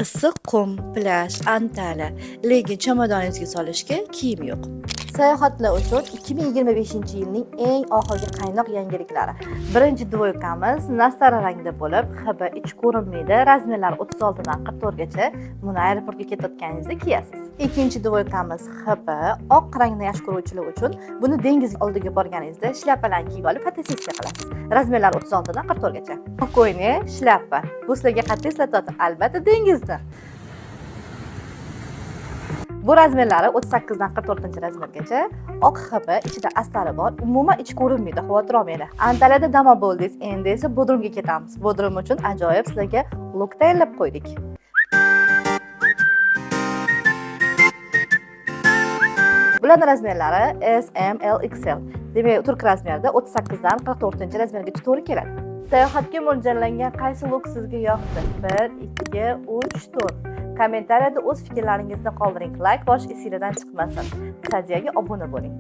Issiq qum, plyaj, Antaliya, lekin chamadoningizga solishga kiyim yo'q. Sayohatlar uchun 2025-yilning eng oxirgi qaynoq yangiliklari. Birinchi двойка miz nastara rangda bo'lib, HB ich ko'rinmaydi, размер lari 36 dan 44 gacha. Buni aeroportga ketayotganingizda kiyasiz. Ikkinchi двойка miz HB oq rangni yaxshi ko'ruvchilar uchun. Buni dengiz oldiga borganingizda shlyapalarni kiyib olib fotosessiya qilasiz. Размер lari 36 dan 44 gacha. Спокойный shlyapa. Bu sizlarga qayerda eslatadi? Albatta, dengizni. Bu размер lari 38 dan 44 размер gacha. Oq HB, ichida astari bor. Umuman ichi ko'rinmaydi, xavotir olmanglar. Antaliyada dam olib bo'ldingiz, endi esa Bodrumga ketamiz. Bodrum uchun ajoyib sizlarga look tayyorlab qo'ydik. Bularning размер lari S, M, L, XL. Demak, turk размер da 38 dan 44 размер gacha to'g'ri keladi. Sayohatga mo'ljallangan qaysi look sizga yoqdi? 1, 2, 3, 4. Kommentariyada o'z fikrlaringizni qoldiring. Like bosish esingizdan chiqmasin. Sadiyaga obuna bo'ling.